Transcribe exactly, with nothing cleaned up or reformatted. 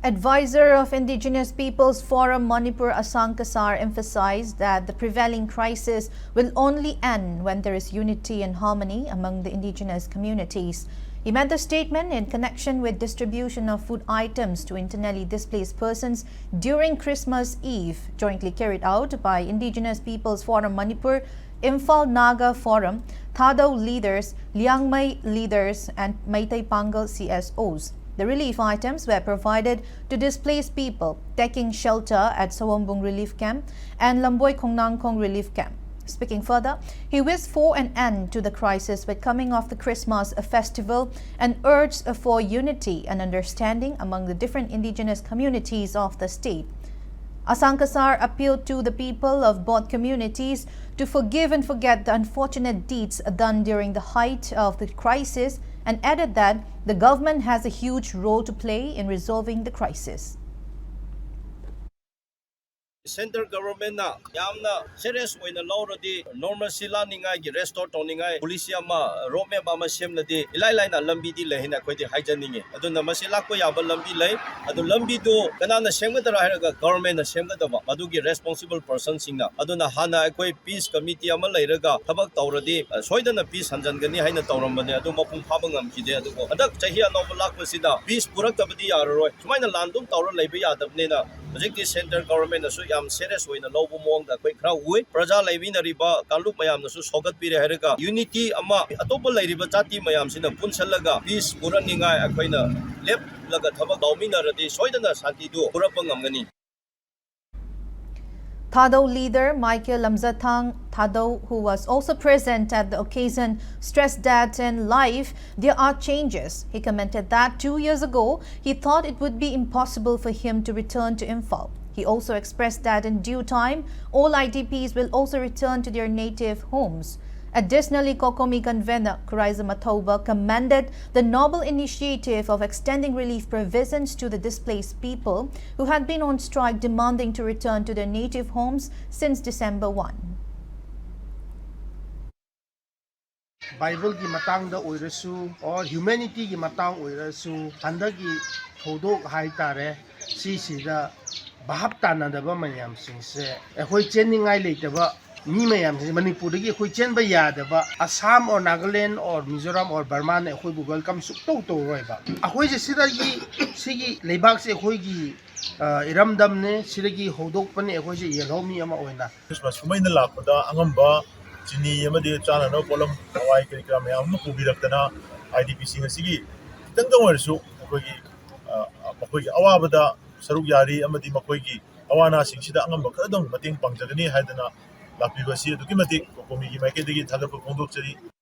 Advisor of Indigenous Peoples Forum Manipur Asang Kasar emphasized that the prevailing crisis will only end when there is unity and harmony among the indigenous communities. He made the statement in connection with distribution of food items to internally displaced persons during Christmas Eve, jointly carried out by Indigenous Peoples Forum Manipur, Imphal Naga Forum, Thadou leaders, Liangmai leaders, and Meitei Pangal C S Os. The relief items were provided to displaced people taking shelter at Sawombung Relief Camp and Lamboi Khongnangkhong Relief Camp. Speaking further, he wished for an end to the crisis with coming of the Christmas festival and urged for unity and understanding among the different indigenous communities of the state. Asang Kasar appealed to the people of both communities to forgive and forget the unfortunate deeds done during the height of the crisis and added that the government has a huge role to play in resolving the crisis. Central Government ꯅ ꯌꯥꯝꯅ serious ꯑꯣꯏꯅ ꯂꯧꯔꯗꯤ normalcy ꯂꯥꯛꯅꯤꯡꯉꯥꯏꯒꯤ restore ꯇꯧꯅꯤꯡꯉꯥꯏ policy ꯑꯃ, road map ꯑꯃ ꯁꯦꯝꯂꯗꯤ ꯏꯂꯥꯏ ꯂꯥꯏꯅ ꯂꯝꯕꯤꯗꯤ ꯂꯩ ꯍꯥꯏꯅ ꯑꯩꯈꯣꯏꯗꯤ ꯍꯥꯏꯖꯅꯤꯡꯉꯤ꯫ ꯑꯗꯨꯅ ꯃꯁꯤ ꯂꯥꯛꯄ ꯌꯥꯕ ꯂꯝꯕꯤ ꯂꯩ꯫ ꯑꯗꯨ ꯂꯝꯕꯤꯗꯨ ꯀꯅꯥꯅ ꯁꯦꯝꯒꯗ꯭ꯔꯥ ꯍꯥꯏꯔꯒ government ꯅ ꯁꯦꯝꯒꯗꯕ, ꯃꯗꯨꯒꯤ responsible person ꯁꯤꯡꯅ꯫ ꯑꯗꯨꯅ ꯍꯥꯟꯅ ꯑꯩꯈꯣꯏ peace committee ꯑꯃ ꯂꯩꯔꯒ ꯊꯕꯛ ꯇꯧꯔꯗꯤ, ꯑ, ꯁꯣꯏꯗꯅ peace ꯍꯟꯖꯟꯒꯅꯤ ꯍꯥꯏꯅ ꯇꯧꯔꯝꯕꯅꯦ, ꯑꯗꯨ ꯃꯄꯨꯡ ꯐꯥꯕ ꯉꯝꯈꯤꯗꯦ꯫ ꯑꯗꯨꯕꯨ ꯍꯟꯗꯛ ꯆꯍꯤ ꯑꯅꯧꯕ ꯂꯥꯛꯄꯁꯤꯗ peace ꯄꯨꯔꯛꯇꯕꯗꯤ ꯌꯥꯔꯔꯣꯏ꯫ ꯁꯨꯃꯥꯏꯅ ꯂꯥꯟ ꯑꯗꯨꯝ ꯇꯧꯔ ꯂꯩꯕ ꯌꯥꯗꯕꯅꯤꯅ ꯍꯧꯖꯤꯛꯇꯤ central government ꯅꯁꯨ ꯌꯥꯝ serious ꯑꯣꯏꯅ ꯂꯧꯕ ꯃꯑꯣꯡꯗ ꯑꯩꯈꯣꯏ ꯈꯔ ꯎꯏ꯫ ꯄ꯭ꯔꯖꯥ ꯂꯩꯃꯤꯟꯅꯔꯤꯕ ꯀꯥꯡꯂꯨꯞ ꯃꯌꯥꯝꯅꯁꯨ ꯁꯧꯒꯠꯄꯤꯔꯦ ꯍꯥꯏꯔꯒ unity ꯑꯃ ꯑꯇꯣꯞꯄ ꯂꯩꯔꯤꯕ ꯖꯥꯇꯤ ꯃꯌꯥꯝꯁꯤꯅ ꯄꯨꯟꯁꯜꯂꯒ peace ꯄꯨꯔꯛꯅꯤꯡꯉꯥꯏ ꯑꯩꯈꯣꯏꯅ ꯂꯦꯞꯂꯒ ꯊꯕꯛ ꯇꯧꯃꯤꯟꯅꯔꯗꯤ ꯁꯣꯏꯗꯅ ꯁꯥꯟꯇꯤꯗꯨ ꯄꯨꯔꯛꯄ ꯉꯝꯒꯅꯤ꯫ Thadou leader Michael Lamzathang Thadou, who was also present at the occasion, stressed that in life there are changes. He commented that two years ago, he thought it would be impossible for him to return to Imphal. He also expressed that in due time, all I D Ps will also return to their native homes. Additionally, COCOMI convener Kuraiza Mathouba commended the noble initiative of extending relief provisions to the displaced people who had been on strike demanding to return to their native homes since December one. ꯕꯥꯏꯕꯜꯒꯤ ꯃꯇꯥꯡꯗ ꯑꯣꯏꯔꯁꯨ or ꯍ꯭ꯌꯨꯃꯦꯅꯤꯇꯤꯒꯤ ꯃꯇꯥꯡ ꯑꯣꯏꯔꯁꯨ ꯍꯟꯗꯛꯀꯤ ꯊꯧꯗꯣꯛ ꯍꯥꯏꯇꯥꯔꯦ, ꯁꯤꯁꯤꯗ ꯚꯥꯞ ꯇꯥꯅꯗꯕ ꯃꯌꯥꯝꯁꯤꯡꯁꯦ, ꯑꯩꯈꯣꯏ ꯆꯦꯟꯅꯤꯡꯉꯥꯏ ꯂꯩꯇꯕ ꯃꯤ ꯃꯌꯥꯝꯁꯤꯡꯁꯦ, ꯃꯅꯤꯄꯨꯔꯗꯒꯤ ꯑꯩꯈꯣꯏ ꯆꯦꯟꯕ ꯌꯥꯗꯕ, Assam or Nagaland or Mizoram or ꯕꯔꯃꯥꯅ ꯑꯩꯈꯣꯏꯕꯨ ꯋꯦꯜꯀꯝ ꯁꯨꯛꯇꯧ ꯇꯧꯔꯣꯏꯕ꯫ ꯑꯩꯈꯣꯏꯁꯦ ꯁꯤꯗꯒꯤ, ꯁꯤꯒꯤ ꯂꯩꯕꯥꯛꯁꯦ ꯑꯩꯈꯣꯏꯒꯤ, ꯑ, ꯏꯔꯝꯗꯝꯅꯦ, ꯁꯤꯗꯒꯤ ꯍꯧꯗꯣꯛꯄꯅꯦ, ꯑꯩꯈꯣꯏꯁꯦ ꯌꯦꯜꯍꯧꯃꯤ ꯑꯃ ꯑꯣꯏꯅ꯫ ꯈ꯭ꯔꯤꯁꯃꯥꯁ ꯀꯨꯝꯍꯩꯅ ꯂꯥꯛꯄꯗ ꯑꯉꯝꯕ ꯆꯤꯅꯤ ꯑꯃꯗꯤ ꯆꯥꯅꯅꯕ ꯄꯣꯠꯂꯝ, ꯍꯋꯥꯏ ꯀꯔꯤ ꯀꯔꯥ ꯃꯌꯥꯝ ꯑꯃ ꯄꯨꯕꯤꯔꯛꯇꯅ, ꯑꯥꯏ ꯗꯤ ꯄꯤꯁꯤꯡ ꯑꯁꯤꯒꯤ ꯈꯤꯇꯪꯗ ꯑꯣꯏꯔꯁꯨ ꯑꯩꯈꯣꯏꯒꯤ, ꯑ, ꯃꯈꯣꯏꯒꯤ ꯑꯋꯥꯕꯗ ꯁꯔꯨꯛ ꯌꯥꯔꯤ ꯑꯃꯗꯤ ꯃꯈꯣꯏꯒꯤ ꯑꯋꯥ ꯑꯅꯥꯁꯤꯡꯁꯤꯗ ꯑꯉꯝꯕ ꯈꯔꯗꯪ ꯃꯇꯦꯡ ꯄꯥꯡꯖꯒꯅꯤ ꯍꯥꯏꯗꯅ ꯂꯥꯛꯄꯤꯕ ꯑꯁꯤ ꯑꯗꯨꯛꯀꯤ ꯃꯇꯤꯛ ꯀꯣꯀꯣꯃꯤꯒꯤ ꯃꯥꯏꯀꯩꯗꯒꯤ ꯊꯥꯒꯠꯄ ꯐꯣꯡꯗꯣꯛꯆꯔꯤ꯫